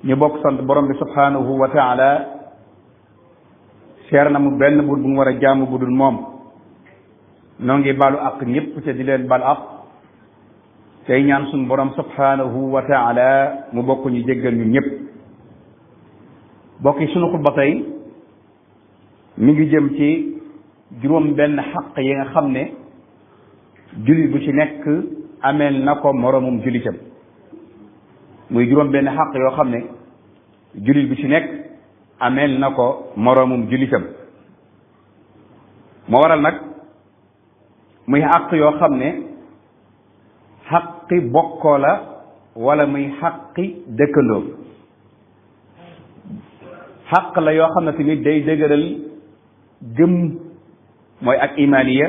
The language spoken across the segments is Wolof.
ñu bokk sant borom bi subhanahu wa taala seer na mu benn buur bu mu war a jaamu bu dul moom noo ngi balu ak ñëpp te di leen bal ak tey ñaan suñu borom subhanahu wa taala mu bokk ñu jéggal ñun ñëpp bokk yi suñu xutba tey mi ngi jëm ci juróom benn xaq yi nga xam ne jullit bu ci nekk ameel na ko moromum jullitam muy juróom benn xaq yoo xam ne jullit bu ci nekk ameel na ko moromum jullitam moo waral nag muy xaq yoo xam ne xaqi bokkoo la wala muy xaqi dëkkandoo xaq la yoo xam ne tamit day dëgëral gëm mooy ak imaniya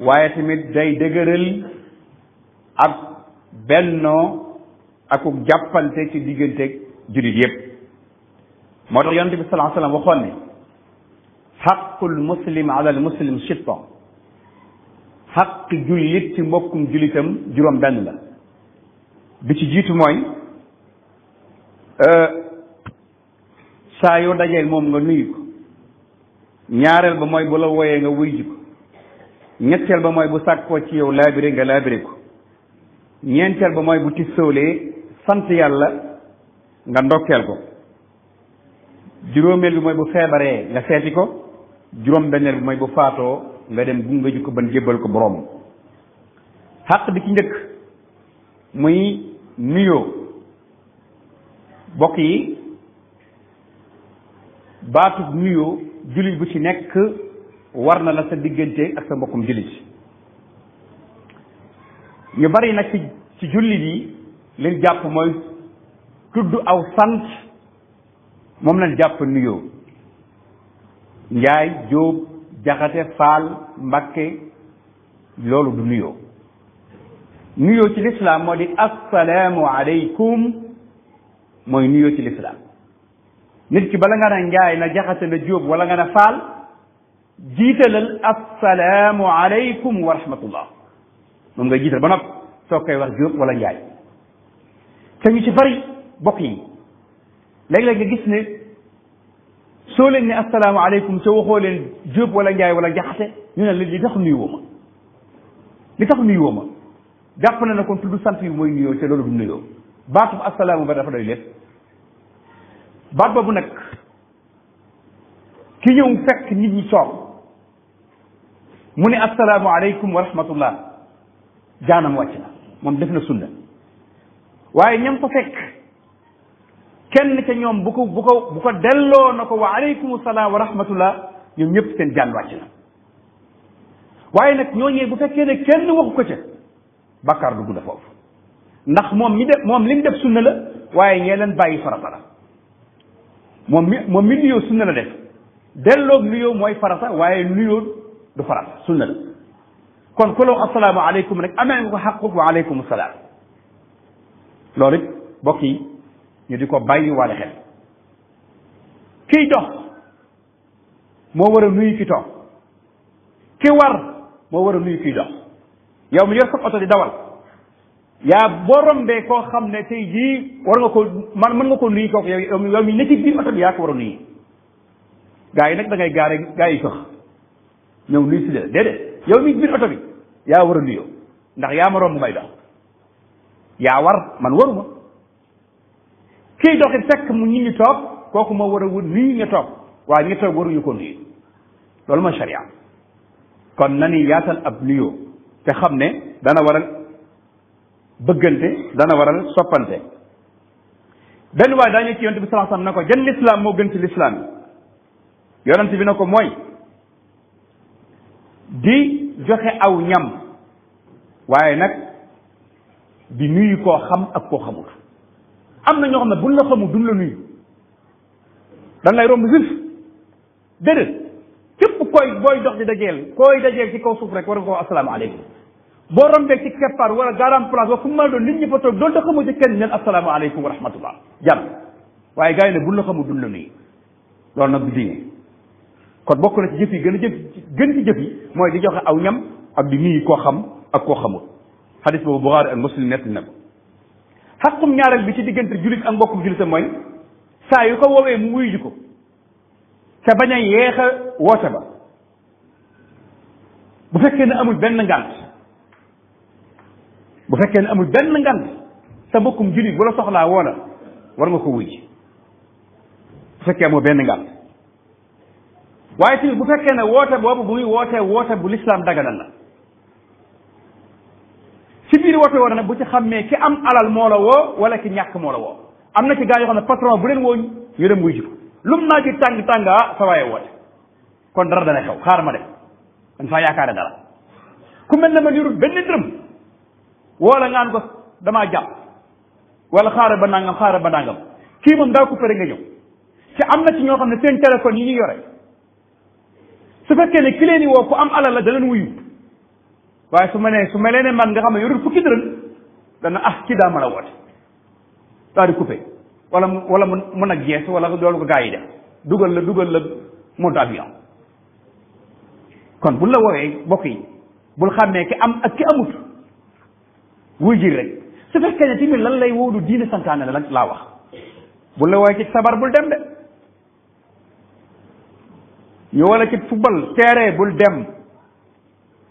waaye tamit day dëgëral ak bennoo akuk jàppante ci digganteeg jullit yépp moo tax yonent bi sallallahu alayhi wasallam waxoon ne xaqul muslim ala al muslim sitta xaqi jullit ci mbokkum jullitam juróom benn la bi ci jiitu mooy saa yoo dajeel moom nga nuyu ko ñaareel ba mooy bu la wooyee nga wuy ji ko ñetteel ba mooy bu sàkkoo ci yow laabire nga laabire ko ñeenteel ba mooy bu tissoolee sant yàlla nga ndokkeel ko juróomeel bi mooy bu feebaree nga seeti ko juróom benneel bi mooy bu faatoo nga dem gunge ji ko ban jébbal ko boroom xaq bi ci njëkk muy nuyoo bokk yi baatub nuyoo jullit bu ci nekk war na la sa diggante ak sa mbokkum jullit ñu bari nag ci jullit yi leen jàpp mooy tudd aw sant moom lañ jàpp nuyoo njaay jóob jaxate faal mbakke loolu du nuyoo nuyoo ci lislaam moo di assalaamu aleykum mooy nuyoo ci lislaam nit ki bala nga ne njaay na jaxate na jóob wala nga ne faal jiitalal assalaamu aleykum wa rahmatullah moom nga jiital ba noppi soo koy wax jóob wala njaay te ñu ci bari bokk yi léeg-léeg nga gis ne soo leen ne assalaamu aleykum soo waxoo leen jóob wala njaay wala jaxate ñu ne li tax nuyu woo ma li tax nuyu woo ma jàpp na ne kon tudd sant yi mooy nuyoo te loolu du nuyoo baatub assalaamu ba dafa doy lépp baat boobu nag ki ñëw fekk nit ñi toog mu ne assalaamu aleykum wa rahmatullah jaanam wàcc na moom def na sunna waaye ñam fa fekk kenn ca ñoom bu ko delloo na ko wa aleykum salaam wa rahmatullah ñoom ñëpp seen jaan wàcc na waaye nag ñooñee bu fekkee ne kenn waxu ko ca bàkkaar dugg na foofu ndax moom li mu def sunna la waaye ñee leen bàyyi farata la moom mi nuyoo sunna la def delloog nuyoo mooy farata waaye nuyoo du farata sunna la kon ku law assalaamu aleykum rek amee nga ko xaquk wa aleykum salaam loolu it bokk yi ñu di ko bàyyi waale xel kiy dox moo war a nuyu ki toog ki war moo war a nuyu kiy dox yow mi yor sa oto di dawal yaa boo rombee koo xam ne tey jii war nga ko mën nga ko nuyu kooku yow mi ne ci biir oto bi yaa ko war a nuyu gaa yi nag da ngay gaare gaa yi sox ñëw nuyu si déedéet yow mi biir oto bi yaa war a nuyoo ndax yaa ma romb may dox yaa war man waruma kiy doxit fekk mu ñi ngi toog kooku moo war a wut nuyu nga toog waaye ñi toog waruñu ko nuyu loolu mooy sharia kon nani yaatal ab nuyoo te xam ne dana waral bëggante dana waral soppante benn waaye daa ñëw ci yonent bi sallallahu alayhi wasallam ne ko jan lislaam moo gën ci lislaam yi yonent bi ne ko mooy di joxe aw ñam waaye nag di nuyu koo xam ak koo xamul am na ñoo xam ne buñ la xamul duñ la nuyu dañ lay romb sif déedéet képp booy dox di dajeel ci kaw suuf rek war nga ko wax assalaamu aleykum boo rombee ci keppaar wala garam place wa fu mu mën a doon nit ñi fa toog doon te xamu ci kenn neen assalaamu aleykum wa rahmatullah jàmm waaye gars yi ne buñ la xamul duñ la nuyu loolu nag du diine kon bokk na ci jëf yi gën ci jëf yi mooy di joxe aw ñam ak di nuyu koo xam ak koo xamul xadis boobu Buxaari ak Muslim nettali na ko xaqum ñaareel bi ci diggante jullit ak mbokkum jullitam mooy saa yu ko woowee mu wuyu ji ko te bañ a yeex a woote ba bu fekkee ne amul benn ngant bu fekkee ne amul benn ngant sa mbokkum jullit bu la soxlaa woo la war nga ko wuyu ji bu fekkee amul benn ngant waaye tamit bu fekkee ne woote boobu bu muy woote bu lislaam daganal la ci biir woote woo nag bu ci xammee ki am alal moo la woo wala ki ñàkk moo la woo am na ci gaa yoo xam ne patron bu leen woo ñu dem wuy ji ko lum naa ci tàng sa waaye woote kon dara dana xew xaar ma dem dañ faa yaakaare dara ku mel ne ma yorul benn dërëm wala ngaan ko damaa jàpp wala xaaral ba nangam kii moom daa coupé rek nga ñëw te am na ci ñoo xam ne seen téléphone yi ñu yore su fekkee ne ki leen di woo ku am alal la da leen wuyu waaye su ma leen man nga xam ne yorul fukki dërëm dana kii daa mën a woote daa di coupé wala mu nag gees wala loolu ko gaa yi def dugal la mode avion kon buñ la woowee bokk yi bul xàmmee ki am ak ki amut wuy ji rek su fekkee ne tamit lan lay wóolu diine santaane la laa wax buñ la woowee ci sabar bul dem de ñu wala ci football terrain bul dem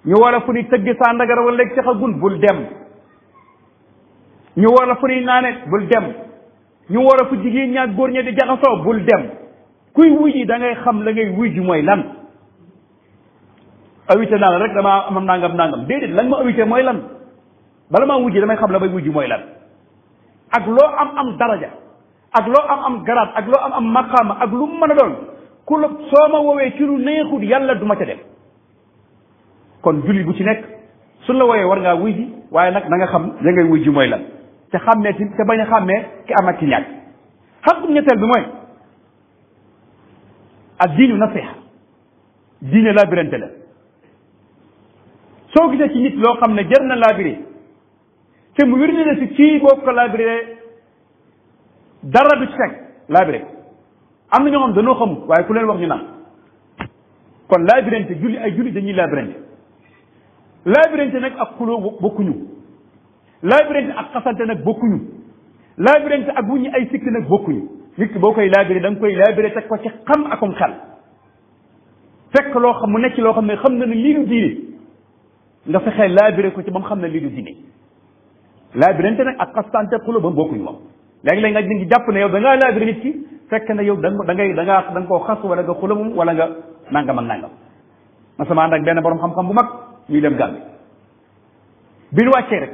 ñu wala fu ñuy tëgg saa ndagara wala léegi caxagun bul dem ñu wala fu ñuy naane bul dem ñu wala fu jigéen ñaak góor ña di jaxasoo bul dem kuy wuy ji da ngay xam la ngay wuy ji mooy lan awite naa la rek damaa am nangam déedéet lan ma awite mooy lan bala maa wuy ji damay xam la may wuy ji mooy lan ak loo am daraja ak loo am garaat ak loo am maqaama ak lu mu mën a doon ku la soo ma woowee ci lu neexut yàlla du ma ca dem kon julli bu ci nekk suñ la wooyee war ngaa wuy ji waaye nag na nga xam la ngay wuy ji mooy lan te xàmmee ci te bañ a xàmmee ki am ak ki ñàkk xaqum ñetteel bi mooy ak diinu nasiha diine labirante la soo gisee ci nit loo xam ne jar na labiré te mu wér na si kii boo ko labiré dara du ci fekk labiré am na ñoo xam dañoo xamul waaye ku leen wax ñu naan kon labirante ay julli dañuy labirante nag ak xuloo bokkuñu labirante ak xasante nag bokkuñu labirante ak wuññi ay sikk nag bokkuñu nit ki boo koy labiré da nga koy labiré teg ko ci xam akum xel fekk loo xam mu nekk loo xam ne xam na ne lii du diine nga fexee labiré ko ci ba mu xam ne lii du diine labirante nag ak xasante xuloo ba mu bokkuñu moom léegi-léegi nga ngi jàpp ne yow da ngaa labiré nit ki fekk na yow da nga koo xas wala nga xula moom wala nga nangam ak nangam ma sama ànd ak benn borom xam-xam bu mag ñuy dem Gàmbi bi ñu wàccee rek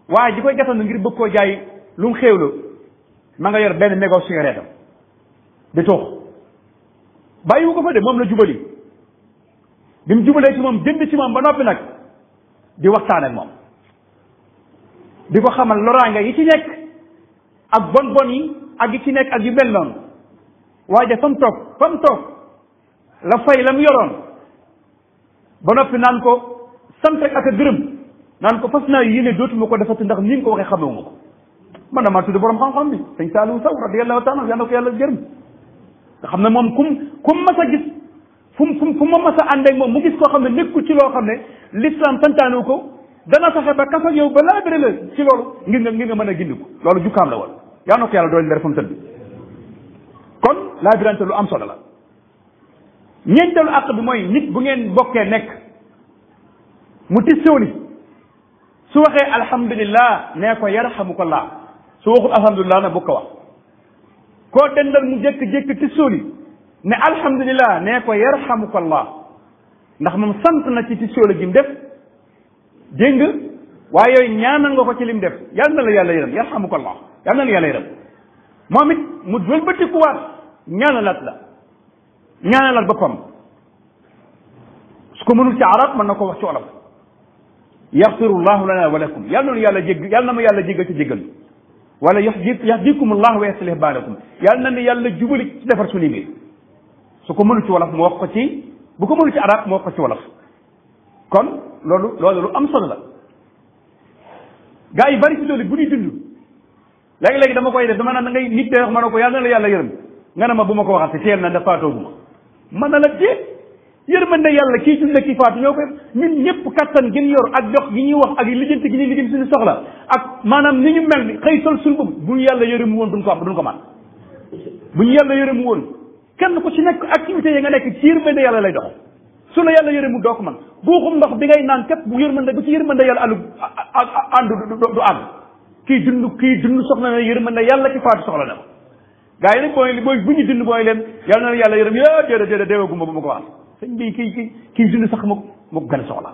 waaye ji koy gatandu ngir bëgg koo jaay lu mu xéewloo ma nga yor benn mégo cigarette am di toox bàyyiwu ko fa de moom la jubali bi mu jubalee ci moom jënd ci moom ba noppi nag di waxtaan ak moom di ko xamal loraanga yi ci nekk ak bon yi ak yi ci nekk ak yu mel noonu waaye fa mu toog la fay la mu yoroon ba noppi naan ko sant ak a gërëm naan ko fas naa yéene dootuma ko defati ndax ni nga ko waxee xamewuma ko man damaa tudd borom xam-xam bi sëñ Saliou Sow radiyallahu taala yal na ko yàlla gërëm nga xam ne moom kum mas a gis fu ma mas a ànd ak moom mu gis koo xam ne nekkul ci loo xam ne l'islam santaanu ko dana fexe ba kaf ak yow ba laabire la ci loolu ngir nga mën a gindi ko loolu jukkaam la woon yal na ko yàlla doole leer fa mu tëdd kon laabirante lu am solo la ñeenteelu àq bi mooy nit bu ngeen bokkee nekk mu tissooli su waxee alhamdulillah nee ko yarhamukallah su waxul alhamdulillah na bu ko wax koo dendal mu jékki-jékki tissooli ne alhamdulillah nee ko yarhamukallah ndax moom sant na ci tissooli gi mu def dégg nga waaye yooyu ñaanal nga ko ci lim def yal na la yàlla yërëm yarhamukallah yal na la yàlla yërëm moom it mu wëlbatikuwaat ñaanalal boppam su ko mënul ci arab mën na ko wax ci wolof yaxfirullahu lana wa lakum yal na yàlla jégg yal na ma yàlla jéggal ci jéggal wala yahdikumullahu wa yaslih baalakum yal na ne yàlla jubali ci defar suñu mbir su ko mënul ci wolof mu wax ko ci bu ko mënul ci arab mu wax ko ci wolof kon loolu lu am solo la gaa yi bari ci loolu bu ñuy dund léegi-léegi dama koy def dama naan da ngay nit de wax ma ne ko yàlla na la yàlla yërëm nga ne ma bu ma ko waxal te teel na ndax faatoo bu ma mën na la déet yërmande yàlla kii dund kii faatu ñoo koy ñun ñëpp kattan gi ñu yor ak dox gi ñuy wax ak lijjanti gi ñuy lijjanti suñu soxla ak maanaam ni ñu mel ni xëy sol suñu bopp bu ñu yàlla yërëm woon duñ ko am duñ ko man bu ñu yàlla yërëm woon kenn ku ci nekk activité yi nga nekk ci yërmande yàlla lay dox su la yàlla yërëmu doo ko man buuxum ndox bi ngay naan képp bu yërmande bu ci yërmande yàlla àndu du àgg kii dund soxla na yërmande yàlla ki faatu soxla na ko gaa yi nag booy bu ñu dund booy leen yàlla na yàlla yërëm déedéet déewaguma bu ma ko wax sëñ bi kii dund sax ma ko gën a soxla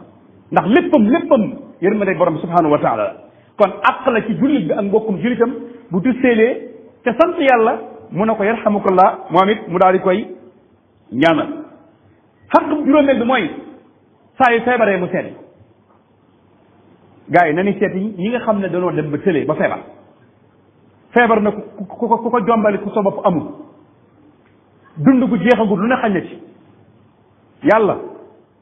ndax léppam yërmande borom subhanahu wa taala la kon àq la ci jullit bi ak mbokkum jullitam bu tusseelee te sant yàlla mu ne ko yarhamukallah moom it mu daal di koy ñaanal xaq juróomeel bi mooy saa yu feebaree mu seeti gars yi na ni seeti ñi nga xam ne dañoo dem ba tëlee ba feebar na ku ko jombali ku sa bopp amul dund gu jeexagul lu ne xañ na ci yàlla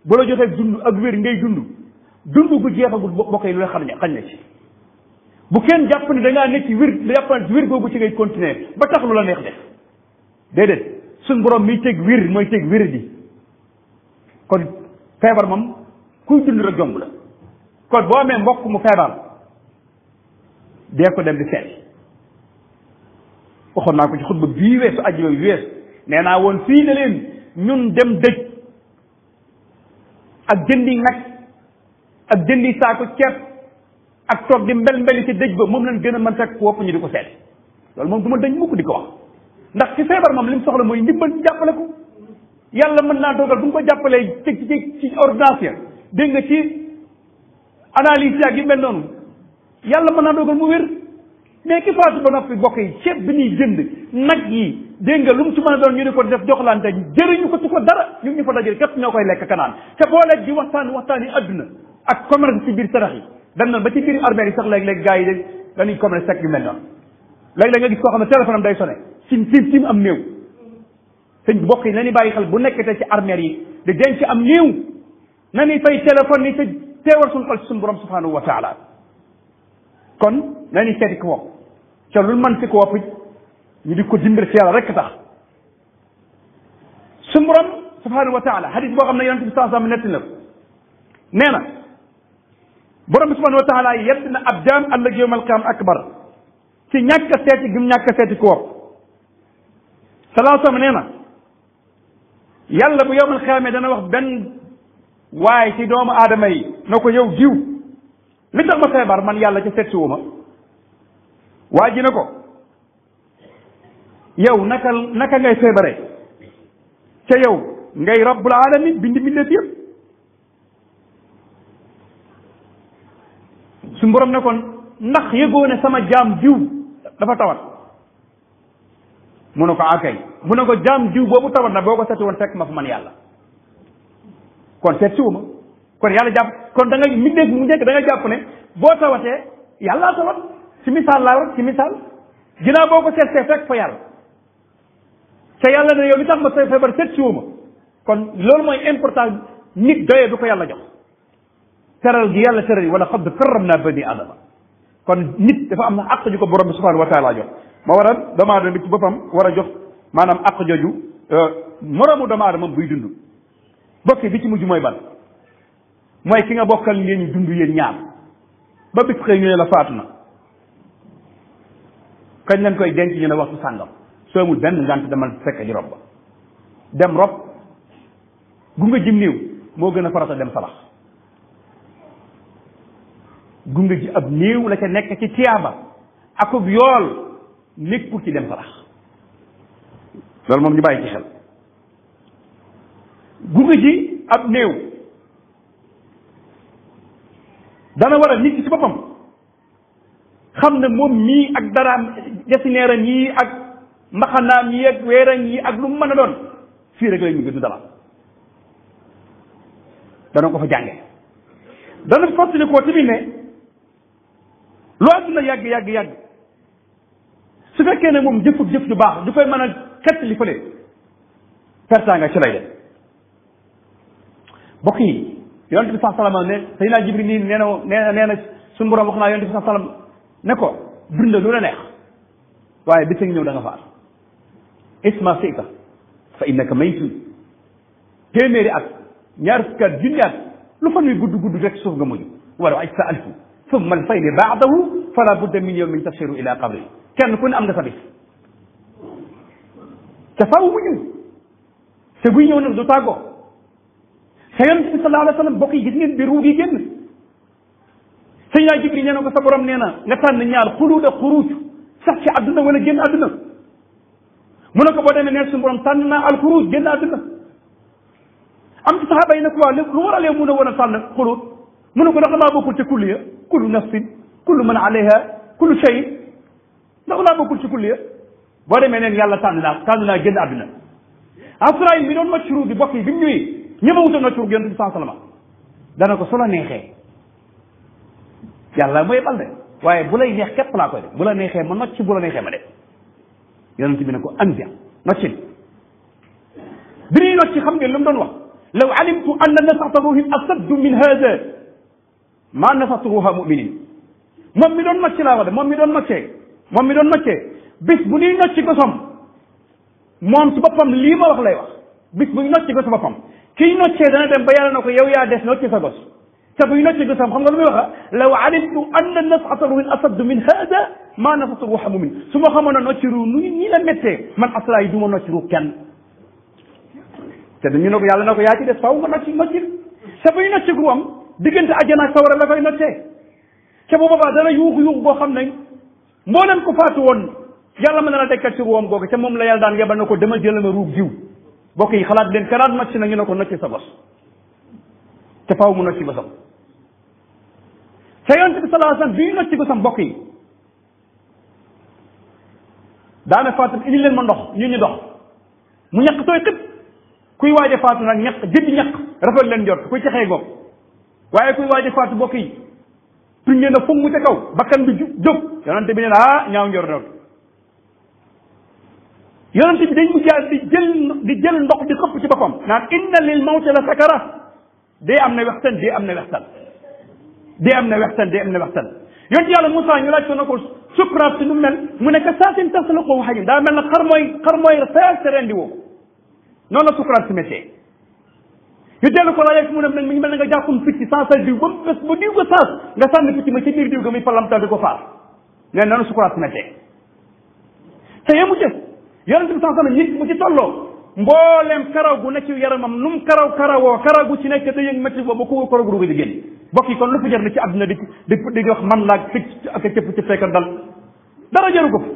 bu la jotee dund ak wér ngay dund gu jeexagul bokk yi lu ne xañ na ci bu kenn jàpp ne da ngaa nekk ci wér googu ci ngay continuer ba tax lu la neex def déedéet suñ borom miy teg wér mooy teg wér di kon feebar moom kuy dund rek jomb la kon boo amee mbokk mu feebar dee ko dem di seet waxoon naa ko ci xutba bii weesu ajjuma bi weesu nee naa woon fii ne leen ñun dem dëj ak jëndi nag ak jëndi saako ceeb ak toog di mbel ci dëj ba moom lañ gën a mën fekk wopp ñu di ko seet loolu moom du ma dañ mukk di ko wax ndax ci feebar moom li mu soxla mooy ndimbal jàppale ko yàlla mën naa dogal bu ñu ko jàppalee ci ordonnance ya dégg nga ci analyse yaag yi mel noonu yàlla mën naa dogal mu wér mais ki faatu ba noppi bokk yi ceeb bi ñuy jënd nag yi dégg nga lu mu ci mën a doon ñu di ko def joxlante jëriñu ko ci ko dara ñu fa dajale képp ñoo koy lekk kanaan te booleeg di waxtaan yi adduna ak commerce ci biir sarax yi dem na ba ci biir armée yi sax léeg-léeg gars yi dañuy commerce sec yu mel noonu léeg-léeg nga gis koo xam ne téléphone am day sonné ci am néew sëñ bokk yi nañu bàyyi xel bu nekkate ci armée yi di denc am néew na ni fay téléphone yi te teewal suñu xol ci suñu borom subhanahu wa taala kon nañu seeti ko wopp ca lu mën ci ko wopp ñu di ko dimbali ci yàlla rekk tax suñu borom subhanahu wa taala hadis boo xam ne yonente bi saa sallam netti na ko nee na borom bi subhanahu wa taala yedd na ab jaam ëllëg yawmal qiyaam akbar ci ñàkk a seeti gi mu ñàkk a seeti ko wopp salaa sallam nee na yàlla bu yawmal qiyaam dana wax benn waaye ci doomu aadama yi na ko yow jiw li tax ma feebar man yàlla ca seet si wu ma waa ji ne ko yow naka ngay feebaree ca yow ngay rabbul alamin bindi mbindeef yëpp su borom ne kon ndax yëgoo ne sama jaam jiw dafa tawat mu ne ko akay mu ne ko jaam jiw boobu tawat na boo ko seeti woon fekk ma fa man yàlla kon seet si wu ma kon yàlla jàpp kon da nga mbindeef mu njëkk da nga jàpp ne boo tawatee yàllaa tawat ci misaal laa rek ci misaal ginnaaw boo ko seet fekk fa yàlla te yàlla ne yow li tax ma say feebar seet si wu ma kon loolu mooy important nit doyee du ko yàlla jox teral gi yàlla teral yi wala qad karramna bani adama kon nit dafa am na àq ju ko borom bi subhanahu wa taala jox ma war a doomu aadama bi ci boppam war a jox maanaam àq jooju moroomu doomu aadama buy dund bokki bi ci mujj mooy ban mooy ki nga bokkal ngeen ñu dund yéen ñaar ba bis xëy ñu ne la faatu na kañ lañ koy denc ñu ne waxtu sàngam soo amul benn ngant demal fekk ji rob ba dem rob gunga jim néew moo gën a farata dem salax gunga ji ab néew la ca nekk ci tiyaaba akub yool nekkul ci dem salax loolu moom ñu bàyyi ci xel gunga ji ab néew dana war a nit ki ci boppam xam ne moom mii ak daraam desineeram yi ak mbaxanaam yi ak weeram yi ak lu mu mën a doon fii rek lay ñu du dala dana ko fa jànge dana fàttali koo tamit ne lu àdduna yàgg su fekkee ne moom jëf ju baax du koy mën a xett li fële pertaa nga ci lay dem bokk yi yonent bi sax salama ne Seydina Jibril nii nee na suñu borom wax naa yonent bi sax salam ne ko dund lu la neex waaye bis ngi ñëw da nga faat isma sita fa innaka maytun téeméeri at ñaar fukki at junni at lu fan wi gudd gudd rek suuf nga mujj wala ay sa alfu summa al fayli baadahu fala budda min yawmin tasiru ila qabri kenn ku ne am nga sa bis te faaw mu ñëw te buy ñëw nag du tàggoo te yonent bi sallallahu alayhi wa sallam bokk yi gis ngeen bi ruu gi génn sëñ naa Jibril nee na ko sa borom nee na nga tànn ñaar xuluud ak xuruuj sax ci àdduna wala génn àdduna mu ne ko boo demee neen suñu borom tànn naa al xuruuj génn àdduna am ci saxaaba yi ne ko waaw lu war a lee mun a war a tànn xuluud mu ne ko ndax damaa bokkul ci kulliya kullu nafsin kullu man alayha kullu shay ndax laa bokkul ci kulliya boo demee neen yàlla tànn naa génn àdduna Asraayil bi doon macc ruug bi bokk yi bi mu ñëwee ñëmawutoon na ruug yonent bi sallallahu alayhi wa sallam dana ko su la neexee yàlla mooy bal de waaye bu lay neex képp laa koy def bu la neexee ma nocc bu la neexee ma def yonent bi ne ko andia noccil bi ñuy nocc xam ngeen lu mu doon wax law alimtu anna nasata ruhin asaddu min hada ma nasatu ruha muminin moom mi doon nocc laa wax de moom mi doon noccee bis bu ñuy nocc gosom moom ci boppam lii ma wax lay wax bis bu ñu nocc gosu boppam kiy noccee dana dem ba yàlla na ko yow yaa des nocc sa gos te buy nocc gosam xam nga lu muy waxa law alimtu anna nasata ruhin asaddu min hada ma nasatu ruha mumin su ma xamoon ne nocc ru nu ñi la méttee man asra yi du ma nocc ru kenn te dañu ne ko yàlla na ko yaa ci des faaw nga nocc te buy nocc ru am diggante àjjana ak sawara la koy noccee te bu boobaa dana yuuxu boo xam ne mboolem ko faatu woon yàlla mën na la dekkal ci ruwam googu te moom la yàlla daan yebal na ko demal jël ma ruug jiw bokk yi xalaat leen karaat nocc na ñu ne ko nocc sa bos te faaw mu nocc bosam te yonent bi sallallahu alayhi wasallam bii nocc bosam bokk yi daana faatu indi leen ma ndox ñu dox mu ñaq tooy xib kuy waaj a faatu nag ñaq jëbbi ñaq rafet leen jot kuy caxee goog waaye kuy waaj a faatu bokk yi tuññee na fomm mu ca kaw bakkan bi jóg yonent bi nee na ñaaw njor nag yonent bi dañ mu jaar di jël ndox di xëpp ci boppam naan inna lil mawti la sakara dee am na wextan yonent yàlla Moussa ñu laaj ko na ko sukuraat si nu mel mu ne ka saatin tas la ko xajin daa mel na xar mooy fees te rendi woo noonu la sukuraat si méttee ñu dellu ko laajee mu ne nag mi ngi mel na nga jàppum picc sansal diw ba mu bés ba diw ko saas nga sànni picc ma ci biir diw ga muy palamtal di ko faar ne noonu sukuraat si méttee te yemu jëf yonent bi sansana nit mu ci tolloo mbooleem karaw gu nekk ci yaramam nu mu karawoo karaw gu ci nekk da yëg métti boobu ko karaw gu di génn bokk yi kon lu fi jar na ci àdduna di wax man laag picc ak a cëpp ci fekkal dal dara jaru ko fi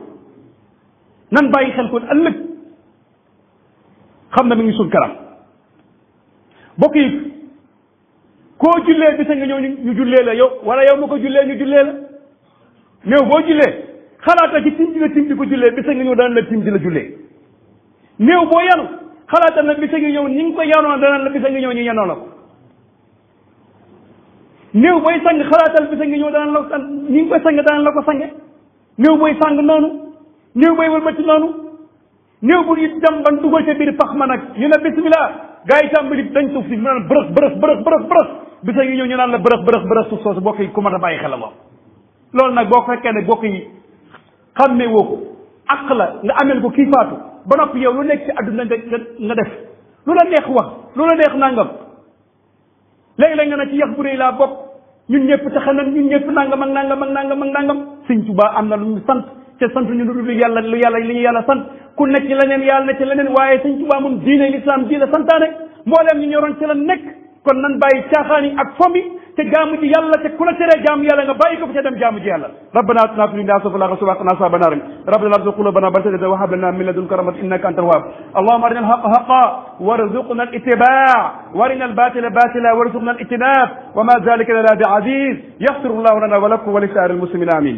nan bàyyi xel ko ëllëg xam na mi ngi suñ karam bokk yi koo jullee bisa nga ñëw ñu jullee la yow wala yow ma ko jullee ñu jullee la néew boo jullee xalaata ci tim di la tim di ko jullee bisa nga ñëw dana la tim di la jullee néew boo yanu xalaatal na bisa nga ñëw ñi ngi ko yanoo dana la bisa nga ñëw ñu yanoo la ko néew booy sang xalaatal bisa nga ñëw dana la ko ñi ngi koy sang dana la ko sange néew booy sang noonu néew booy wëlbati noonu néew bu it dem ban dugal ca biir pax ma nag ñu ne bismillah gaa yi tàmbali dañ suuf si mu naan bërëx bisa ngi ñëw ñu naan la bërëx suuf soosu bokk yi ku mat a bàyyi xel la moom loolu nag boo fekkee ne bokk yi xàmmee woo ko àq la nga amel ko kii faatu ba noppi yow lu nekk ci àdduna nga def lu la neex wax lu la neex nangam léegi-léeg nga ne ci yax bu rëy laa bokk ñun ñëpp taxe nan ñun ñëpp nangam ak nangam Sëñ Tuubaa am na lu ñu sant te sant ñu lu li ñu yàlla sant ku nekk ci leneen yàlla ne ci leneen waaye Sëñ Tuubaa moom diine l'islam ji la santaane mbooleem ñu ñoroon ci la nekk kon nan bàyyi caaxaan yi ak fomi te jaamu ji yàlla te ku la teree jaamu yàlla nga bàyyi ko fi te dem jaamu ji yàlla rabbana atina fid dunya hasanatan wa qina adhaban nar rabbana la tuzigh qulubana ba'da idh hadaytana wa hab lana min ladunka rahmatan innaka antal wahhab allahumma arina al-haqqa haqqan warzuqna al-ittiba' warina al-batila batila warzuqna al-ijtinab wa ma dhalika lana bi'aziz yaghfir Allahu lana wa lakum wa li sa'iril muslimin amin